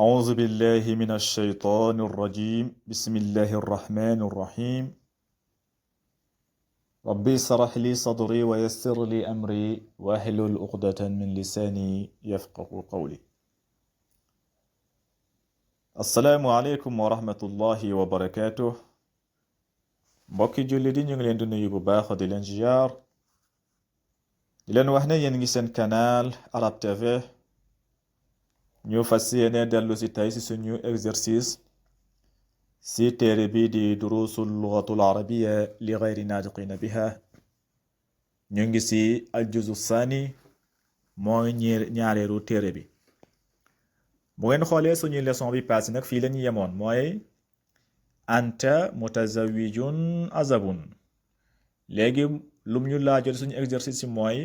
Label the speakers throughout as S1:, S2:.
S1: أعوذ بالله من الشيطان الرجيم بسم الله الرحمن الرحيم ربي اشرح لي صدري ويسر لي أمري واحلل عقدة من لساني يفقه قولي السلام عليكم ورحمة الله وبركاته mbokki julli di ñu ngi leen di nuyu bu baax di leen ziar di leen wax ne yéen ngi seen canal Arab TV ñu fas yéene dellu si tey si suñu exercice si téere bi di durusul lugatul arabiya li gayri naatiqina biha ñu ngi si aljuzu saani mooy ñaareelu téere bi bu ngeen xoolee suñu leçon bi passé nag fii lañu yemoon mooy anta mutazawijun azabun léegi lum ñu laajoon suñu exercice si mooy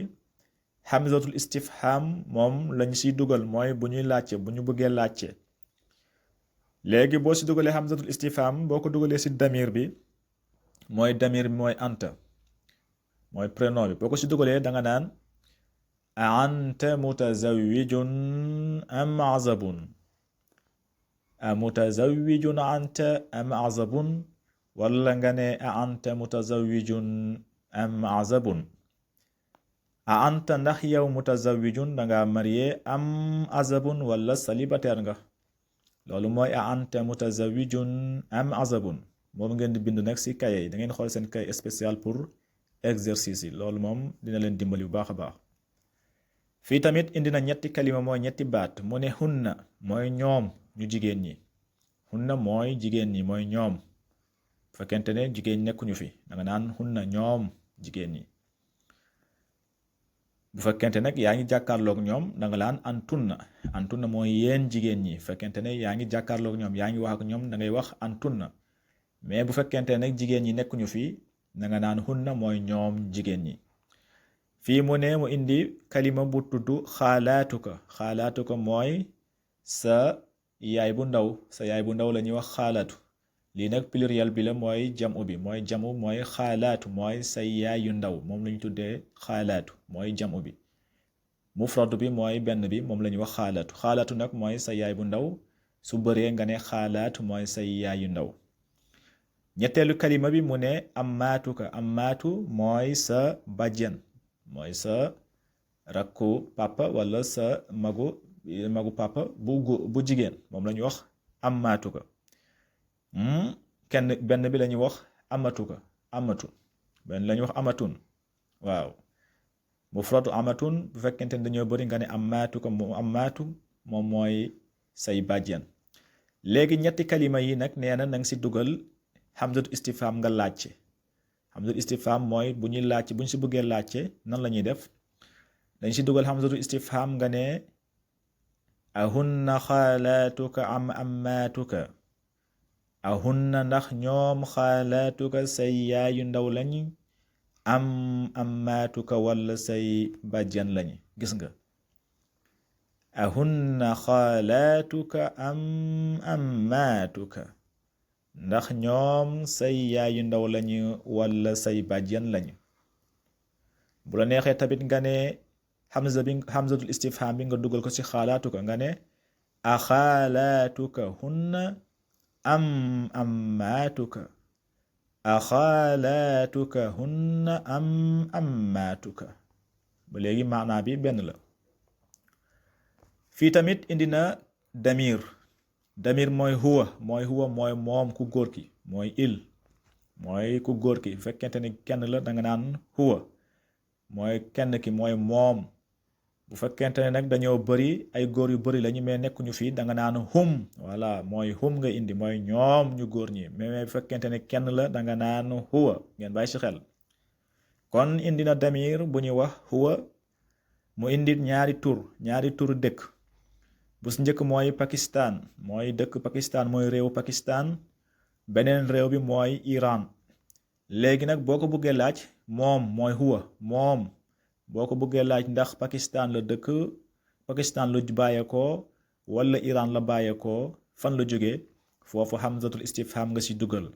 S1: hamzatul istifham moom lañ siy dugal mooy bu ñuy laajte bu ñu bëggee laajte léegi boo si dugalee hamzatul istifham boo ko dugalee si damir bi mooy damir bi mooy anta mooy prénom bi boo ko si dugalee da nga naan a anta mutazawijun am azabun a mutazawijun anta am azabun wala nga ne a anta mutazawijun am azabun a anta ndax yow mutazawijun danga marié am azabun wala célibataire nga loolu mooy a anta mutazawijun am azabun moom ngeen di bind nag si kaye yi da ngeen xool seen kaye spécial pour exercice yi loolu moom dina leen dimbali bu baax a baax fii tamit indi na ñetti kalima mooy ñetti baat mu ne hunna mooy ñoom ñu jigéen ñi hunna mooy jigéen ñi mooy ñoom bu fekkente ne jigéen nekkuñu fi danga naan hunna ñoom jigéen ñi bu fekkente nag yaa ngi jàkkaarloog ñoom danga laan antunna mooy yéen jigéen ñi fekkente ne yaa ngi jàkkaarloog ñoom yaa ngi wax ak ñoom da ngay wax antunna mais bu fekkente nag jigéen ñi nekkuñu fii danga naan hunna mooy ñoom jigéen ñi fii mu ne mu indi kalima bu tudd xaalaatuka mooy sa yaay bu ndaw la ñuy wax xaalaatu lii nag pluriel bi la mooy jamu bi mooy jamu mooy xaalaatu mooy sa yaay yu ndaw moom la ñu tuddee xaalaatu mooy jamu bi mufrad bi mooy benn bi moom la ñuy wax xaalaatu nag mooy sa yaay bu ndaw su bëree nga ne xaalaatu mooy sa yaay yu ndaw ñetteelu kalima bi mu ne ammaatu mooy sa bàjjen mooy sa rakku papa wala sa magu papa bu jigéen moom la ñuy wax ammaatuka benn bi la ñuy wax amatu benn la ñuy wax amatun waaw mufradu amatun bu fekkente ne dañoo bëri nga ne ammaatu moom mooy say bàjjen léegi ñetti kalima yi nag nee na nanga si dugal hamzatu istifham nga laajte hamzatu istifham mooy bu ñuy laajte bu ñu si bëggee laajte nan la ñuy def dañ si dugal hamzatu istifham nga ne ahunna xaalaatuka am ammaatuka ahunna ndax ñoom xaalaatuka say yaayu ndaw lañ am ammaatuka wala say bàjjan lañ gis nga ahunna xaalaatuka am ammaatuka ndax ñoom say yaayu ndaw lañu wala say bàjjan lañu bu la neexee tamit nga ne hamzatul istifham bi nga dugal ko ci xaalaatuka nga ne a xaalaatuka hunna am ammaatuka axaalaatuka hunna am ammaatuka ba léegi maanaa bi benn la fii tamit indi na damir mooy huwa mooy moom ku góor ki mooy il mooy ku góor ki fekkente ni kenn la danga naan huwa mooy kenn ki mooy moom bu fekkente ne nag dañoo bëri ay góor yu bëri lañu mais nekkuñu fii danga naan hum voilà mooy hum nga indi mooy ñoom ñu góor ñi mais bu fekkente ne kenn la danga naan huwa ngeen bàyyi ci xel kon indi na damir bu ñuy wax huwa mu indi ñaari tur dëkk bu si njëkk mooy Pakistan mooy dëkk Pakistan mooy réewu Pakistan beneen réew bi mooy Iran léegi nag boo ko bëggee laaj moom mooy huwa moom boo ko bëggee laaj ndax Pakistan la dëkk Pakistan la bàyyeekoo wala Iran la bàyyeekoo fan la jógee foofu hamzatul istifham nga si dugal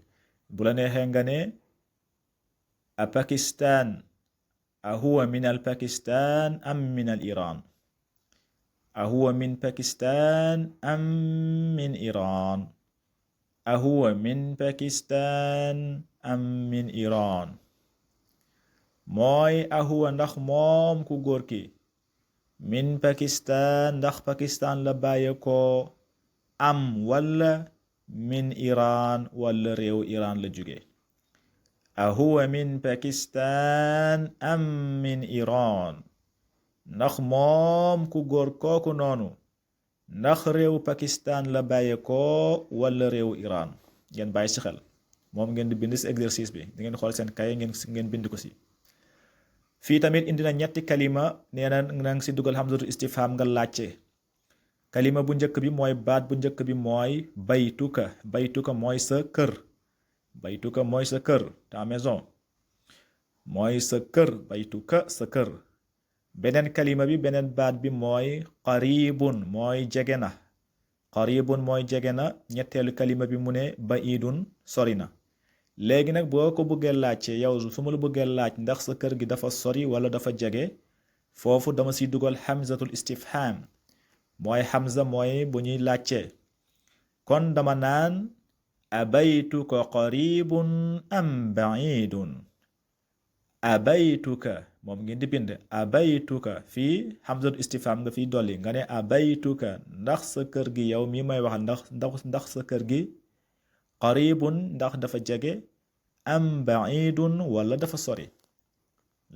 S1: bu la neexee nga ne a Pakistan a huwa min al Pakistan am min al Iran ahuwa min Pakistan am min Iran ahuwa min Pakistan am min Iran mooy ahuwa ndax moom ku góor ki min Pakistan ndax Pakistan la bàyye ko am walla min Iran walla réew Iran la jóge ahuwa min Pakistan am min Iran ndax moom ku góor kooku noonu ndax réew Pakistan la bàyye ko walla réew Iran ngeen bàyyi ci xel moom ngeen di bind ci exercice bi di ngeen xool seen kay ngeen bind ko ci fii tamit indi na ñetti kalima nee na nga ci dugal hamzatul istifham nga laajte kalima bu njëkk bi mooy baat bu njëkk bi mooy baytuka mooy sa kër baytuka mooy sa kër ta maison mooy sa kër baytuka sa kër beneen kalima bi beneen baat bi mooy qaribun mooy jege na qaribun mooy jege na ñetteelu kalima bi mu ne baidun sori na léegi nag boo ko bëggee laajte yow su ma la bëggee laaj ndax sa kër gi dafa sori wala dafa jege foofu dama siy dugal hamzatul istifham mooy hamza mooy bu ñuy laajte kon dama naan abaytuka qaribun am baidun abaytuka moom ngeen di bind abaytuka fii hamzatul istifham nga fiy dolli nga ne abaytuka ndax sa kër gi yow mii may wax ndax sa kër gi qaribun ndax dafa jege am baidun wala dafa sori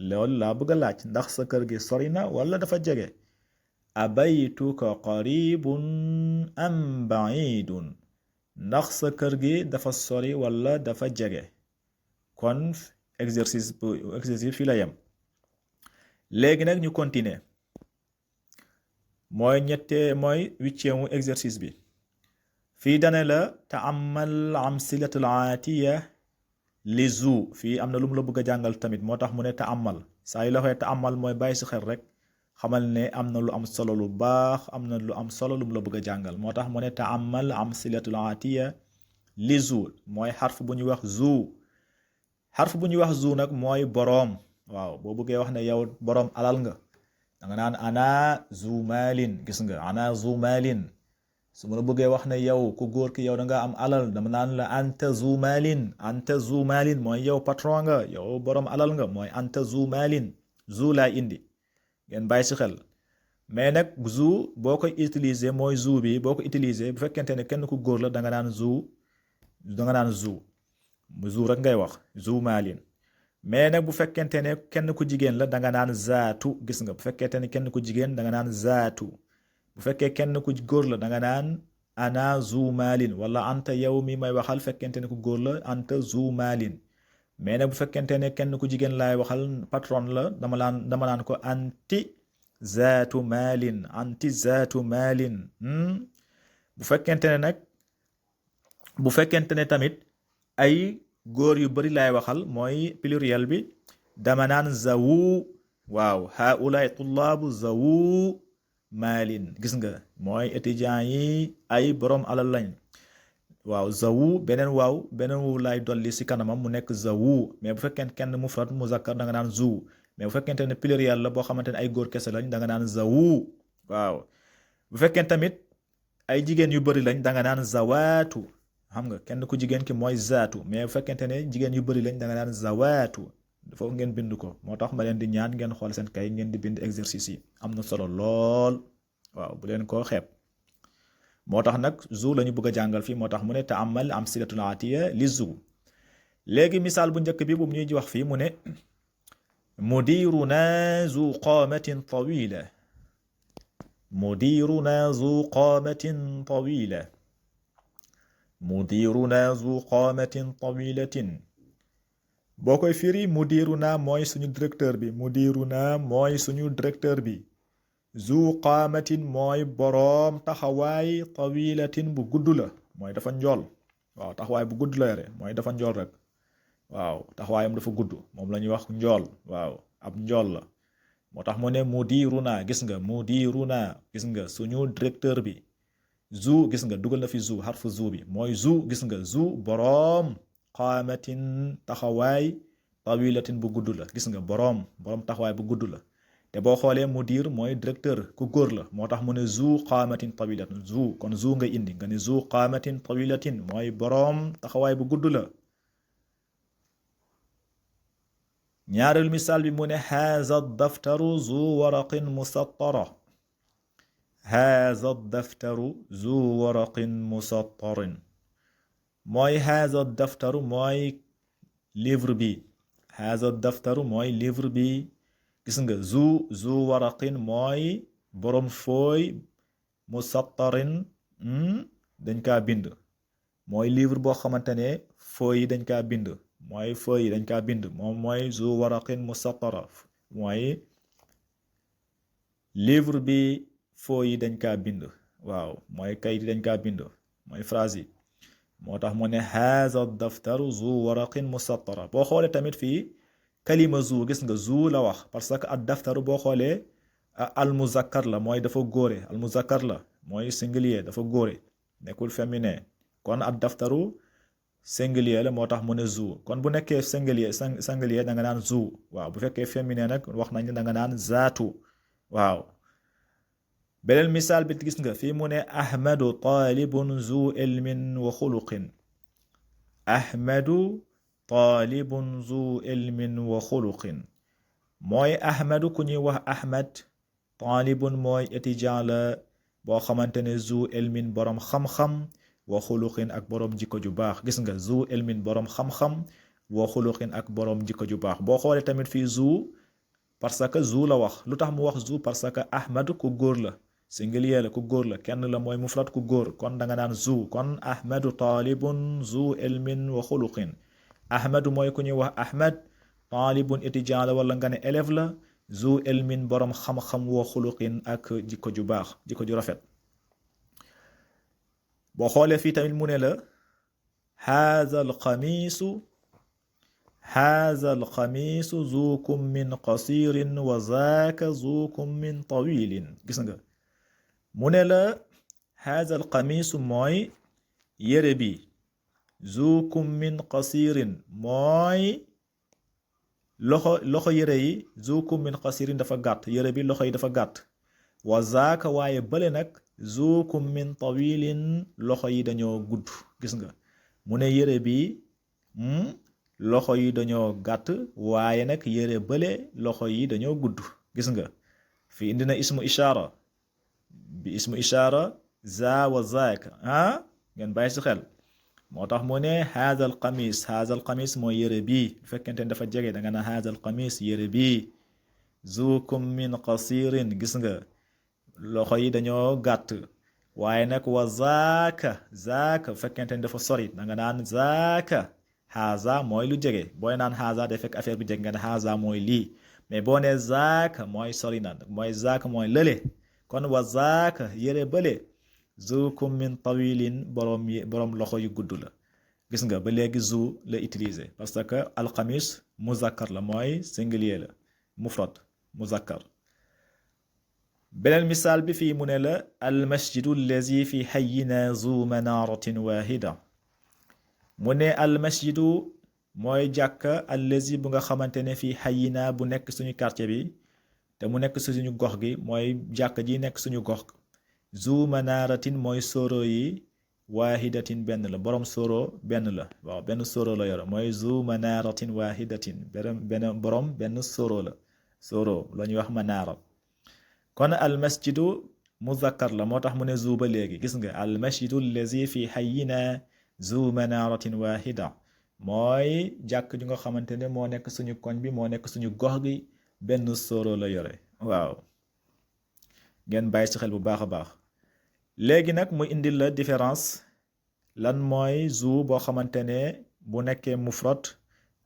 S1: loolu laa bëgg a laaj ndax sa kër gi sori na wala dafa jege abaytuka qaribun am baidun ndax sa kër gi dafa sori wala dafa jege kon exercice fii la yem léegi nag ñu continuer mooy huitième exercice bi fii dane la taamal amsilatul aatiya li zu fii am na lu mu la bëgg a jàngal tamit moo tax mu ne taamal saa yu la waxee taamal mooy bàyyi si xel rek xamal ne am na lu am solo lu baax am na lu am solo lu mu la bëgg a jàngal moo tax mu ne taamal amsilatul aatiya li zu mooy xarf bu ñuy wax zu xarf bu ñuy wax zu nag mooy boroom waaw boo bëggee wax ne yow boroom alal nga danga naan ana zu maalin gis nga ana zu maalin su ma la bëggee wax ne yow ku góor ki yow da nga am alal dama naan la anta zu maalin mooy yow patron nga yow boroom alal nga mooy anta zu maalin zu laa indi ngeen bàyyi ci xel mais nag zu boo koy utiliser mooy zu bi boo ko utiliser bu fekkente ne kenn ku góor la danga naan zu rek ngay wax zu maalin mais nag bu fekkente ne kenn ku jigéen la danga naan zaatu gis nga bu fekkente ne kenn ku jigéen danga naan zaatu bu fekkee kenn ku góor la danga naan ana zu maalin wala anta yow mi may waxal fekkente ne ku góor la anta zu maalin mais nag bu fekkente ne kenn ku jigéen laay waxal patron la dama naan ko anti zaatu maalin bu fekkente ne tamit ay góor yu bari laay waxal mooy pluriel bi dama naan zawu waaw haulaay tullaabu zawu maalin gis nga mooy étudiants yi ay borom alal lañ waaw zawu beneen wu laay dolli ci kanamam mu nekk zawu mais bu fekkente kenn mufrad muzakkar da nga naan zu mais bu fekkente ne pluriel la boo xamante ne ay góor kese lañ da nga naan zawu waaw bu fekkente tamit ay jigéen yu bari lañ da nga naan zawaatu xam nga kenn ku jigéen ki mooy zaatu mais bu fekkente ne jigéen yu bari lañ da nga naan zawaatu foofu ngeen bind ko moo tax ma leen di ñaan ngeen xool seen kay ngeen di bind exercice yi am na solo lool waaw bu leen koo xeeb moo tax nag zu la ñu bëgg a jàngal fii moo tax mu ne taamal amsilatul atiya li zu léegi misaal bu njëkk bi bu ñuy wax fii mu ne mudiruna zu qaamatin tawila mudiruna zu qaamatin tawila mudiruna zu qaamatin tawilatin boo koy firi mudiruna mooy suñu directeur bi zu qaamatin mooy boroom taxawaay tawilatin bu gudd la mooy dafa njool waaw taxawaay bu gudd la yore mooy dafa njool rek waaw taxawaayam dafa gudd moom la ñuy wax njool waaw ab njool la moo tax mu ne mudiruna gis nga suñu directeur bi zu gis nga dugal na fi zu xarfu zu bi mooy zu gis nga zu boroom qaamatin taxawaay tawilatin bu gudd la gis nga boroom taxawaay bu gudd la te boo xoolee mudir mooy directeur ku góor la moo tax mu ne zu qaamatin tawilatin zu kon zu nga indi nga ne zu qaamatin tawilatin mooy boroom taxawaay bu gudd la ñaareelu misaal bi mu ne haza daftaru zu waraqin musattara haza daftaru zu waraqin musattarin mooy haza daftaru mooy livre bi haza daftaru mooy livre bi gis nga zu waraqin mooy boroom fooy musattarin dañ kaa bind mooy livre boo xamante ne fooy yi dañ kaa bind mooy fooy yi dañ kaa bind moom mooy zu waraqin musattara mooy livre bi fooy yi dañ kaa bind waaw mooy kayit yi dañ kaa bind mooy phrase yi moo tax mu ne haza daftaru zu waraqin musattara boo xoolee tamit fii kalima zu gis nga zu la wax parce que ad daftaru boo xoolee al muzakkar la mooy dafa góore al muzakkar la mooy singulier dafa góore nekkul féminin kon ad daftaru singulier la moo tax mu ne zu kon bu nekkee singulier da nga naan zu waaw bu fekkee féminin nag wax nañ da nga naan zaatu waaw beneen misaal bi gis nga fii mu ne ahmadu taalibun zu ilmin wa xuluqin ahmadu taalibun zu ilmin wa xuluqin mooy ahmadu ku ñuy wax ahmad taalibun mooy étudiant la boo xamante ne zu ilmin boroom xam-xam wa xuluqin ak boroom jikko ju baax gis nga zu ilmin boroom xam-xam wa xuluqin ak boroom jikko ju baax boo xoolee tamit fii zu parce que zu la wax lu tax mu wax zu parce que ahmadu ku góor la singulier la ku góor la kenn la mooy mufrad ku góor kon da nga naan zu kon ahmadu taalibun zu ilmin wa xuluqin ahmadu mooy ku ñuy wax ahmad taalibun étudiant la wala nga ne élève la zu ilmin boroom xam-xam wa xuluqin ak jikko ju baax jikko ju rafet boo xoolee fii tamit mu ne la haza alxamiisu zukum min qasirin wa zaaka zukum min tawilin gis nga mu ne la haza alxamiisu mooy yére bi zukum min qasirin mooy loxo yére yi zukum min qasirin dafa gàtt yére bi loxo yi dafa gàtt wa zaaka waaye bële nag zukum min tawilin loxo yi dañoo gudd gis nga mu ne yére bi loxo yi dañoo gàtt waaye nag yére bële loxo yi dañoo gudd gis nga fi indi na ismu ishaara bi ismu ishaara za wa zaaka ngeen bàyyi si xel moo tax mu ne haazal qamis mooy yére bii bu fekkente ne dafa jege da nga naan haazal qamis yére bii zukum min qasirin gis nga loxo yi dañoo gàtt waaye nag wa zaaka bu fekkente ne dafa sori da nga naan zaaka haza mooy lu jege booy naan haza day fekk affaire bi jege nga ne haza mooy lii mais boo ne zaaka mooy sori na mooy zaaka mooy lële kon wa zaaka yére bële zukum min tawilin boroom loxo yu gudd la gis nga ba léegi zu la utiliser parce que alxamis muzakkar la mooy singulier la mufrad muzakkar beneen misaal bi fii mu ne la almasjidu allazi fi hayyina zu manaratin wahida mu ne almasjidu mooy jàkka allazi bu nga xamante ne fii hayyina bu nekk suñu quartier bi te mu nekk suñu gox gi mooy jàkka ji nekk suñu gox zu manaratin mooy soro yi waahidatin benn la boroom soro benn la waaw benn soro la yore mooy zu manaratin waahidatin benn boroom benn soro la soro la ñuy wax manara kon almasjidu muzakkar la moo tax mu ne zu ba léegi gis nga almasjidu allazi fi hayyina zu manaratin wahida mooy jàkk ju nga xamante ne moo nekk suñu koñ bi moo nekk suñu gox gi benn soro la yore waaw ngeen bàyyi ci xel bu baax a baax léegi nag mu indil la différence lan mooy zu boo xamante ne bu nekkee mufrad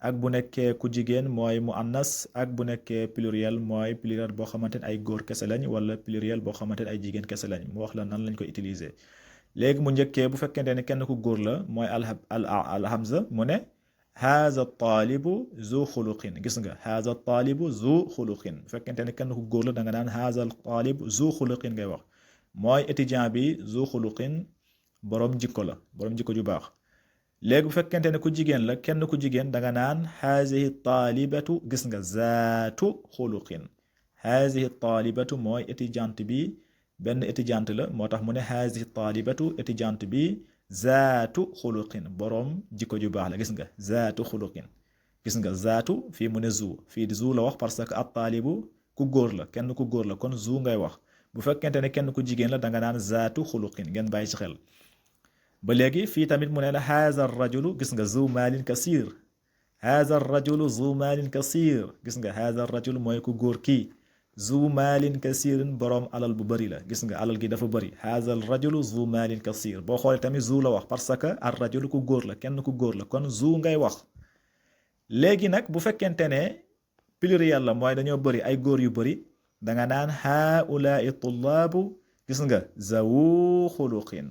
S1: ak bu nekkee ku jigéen mooy muannas ak bu nekkee pluriel mooy pluriel boo xamante ne ay góor kese lañ wala pluriel boo xamante ne ay jigéen kese lañ mu wax la nan lañ koy utiliser léegi mu njëkkee bu fekkente ne kenn ku góor la mooy alhamza mu ne haza taalibu zu xuluqin gis nga haza taalibu zu xuluqin bu fekkente ne kenn ku góor la da nga naan haza taalibu zu xuluqin ngay wax mooy étudiant bi zu xuluqin boroom jikko la boroom jikko ju baax léegi bu fekkente ne ku jigéen la kenn ku jigéen da nga naan hazihi taalibatu gis nga zaatu xuluqin hazihi talibatu mooy étudiante bi benn étudiante la moo tax mu ne hazihi talibatu étudiante bi zaatu xuluqin boroom jikko ju baax la gis nga zaatu xuluqin gis nga zaatu fii mu ne zu fii zu la wax parce que at taalibu ku góor la kenn ku góor la kon zu ngay wax bu fekkente ne kenn ku jigéen la danga naan zaatu xuluqin ngeen bàyyi ci xel ba léegi fii tamit mu ne la haza rajulu gis nga zu maalin kasir haza rajulu zu maalin kasir gis nga haza rajulu mooy ku góor kii zu maalin kasirin boroom alal bu bëri la gis nga alal gi dafa bëri haza rajulu zu maalin kasir boo xoolee tamit zu la wax parce que ar rajulu ku góor la kenn ku góor la kon zu ngay wax léegi nag bu fekkente ne pluriel la mooy dañoo bëri ay góor yu bëri danga naan haulaai tullaabu gis nga zawu xuluqin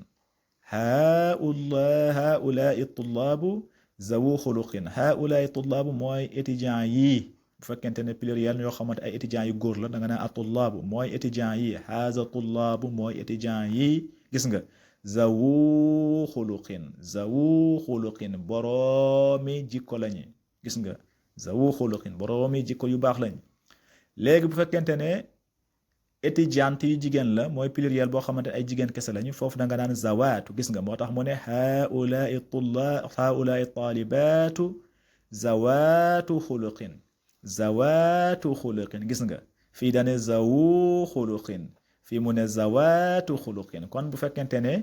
S1: haulaai tullaabu zawu xuluqin haulaai tullaabu mooy étudiant yi bu fekkente ne pluriel yoo xamante ay étudiants yu góor la da nga naan a tullaabu mooy étudiant yi haza tullaabu mooy étudiant yi gis nga zawu xuluqin boroomi jikko lañu gis nga zawu xuluqin boroomi jikko yu baax lañ léegi bu fekkente ne étudiante yu jigéen la mooy pluriel boo xamante ay jigéen kese lañu foofu da nga naan zawaatu gis nga moo tax mu ne haulaai taalibaatu zawaatu xuluqin gis nga fii dane zawu xuluqin fii mu ne zawaatu xuluqin kon bu fekkente ne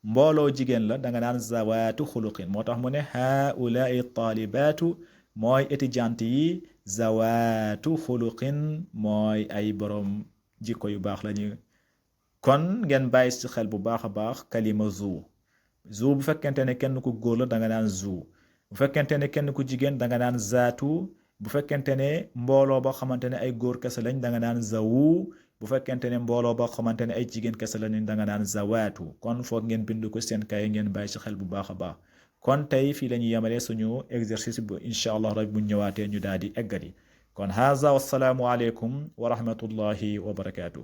S1: mbooloo jigéen la da nga naan zawaatu xuluqin moo tax mu ne haulaai taalibaatu mooy étudiante yi zawaatu xuluqin mooy ay borom jikko yu baax lañu kon ngeen bàyyi ci xel bu baax a baax kalima zu bu fekkente ne kenn ku góor la da nga naan zu bu fekkente ne kenn ku jigéen da nga naan zaatu bu fekkente ne mbooloo boo xamante ne ay góor kese lañ da nga naan zawu bu fekkente ne mbooloo boo xamante ne ay jigéen kese lañ da nga naan zawaatu kon foog ngeen bind ko seen kay ngeen bàyyi ci xel bu baax a baax kon tey fii la ñuy yemale suñu exercice bu incha allah rek bu ñëwaatee ñu daal di eggali kon haza wassalaamu aleykum wa rahmatullahi wa barakaatu.